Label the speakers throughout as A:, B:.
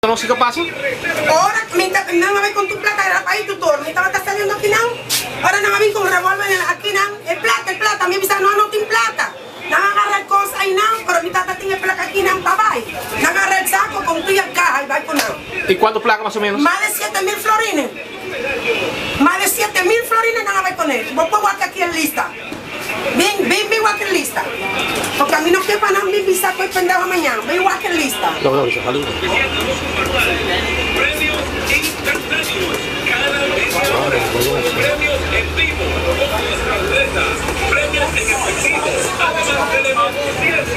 A: Nos kiko pasa?
B: Ora mi ta nan a bai con tu placa era pa itu tur mi tabata saliendo akinan ora nan a bin con revolver en akinan e plata e plata mi a bisa no no tin plata nan a agarra e cos ainan pero mi tata tin e placa akinan pa bai nan a agarra e saco con tu y caha y bai cu nan.
A: Y cuanto placa mas o menos?
B: Mas de 7000 florines mas de 7000 florines nan a bai con e bo por wak aki e lista. Bin, bin, bin wak e lista. Porque ami no ke pa nan bin bisa ku e pendeho mañan. Bin wak e lista.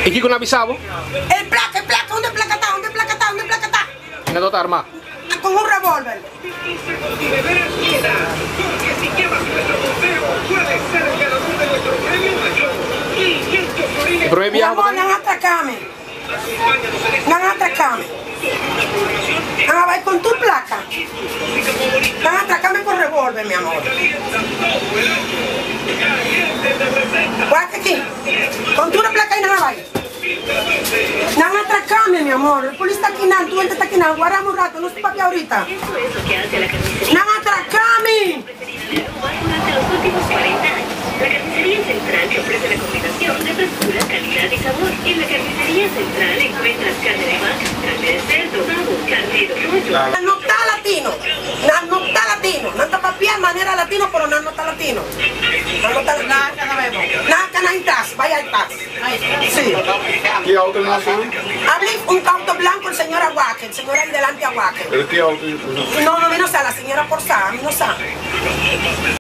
A: I kiko nan a bisa bo?
B: E plaka, e plaka, unda e plaka ta, unda e plaka ta, unda e plaka ta?
A: I nan tabata armá.
B: Con un revolver.
A: E prome biaha bo
B: Mi amor,
A: ta.
B: nan atraca mi. Nan atraca mi. Nan a bai con tur placa. Nan atraca mi con revolver, mi amor. Wak aki. Con tur e placa ei nan a bai. Nan a traca mi, mi amor. E polis ta akinan, tur hende ta akinan. Guardami un rato, nos ta papia ahorita. Nan a traca mi! Nan no ta latino. Nan no ta latino. Nan ta papia manera latino, pero nan no ta latino. Nan no ta latino. Nan a cana intras, bai aitras. Sí.
C: Ki auto nan a subi?
B: Abli un auto blanco el señor a wak, el señor ahi delante a wak.
C: Pero ki auto?
B: No, no, mi no sa, la señora por sa, mi no sa.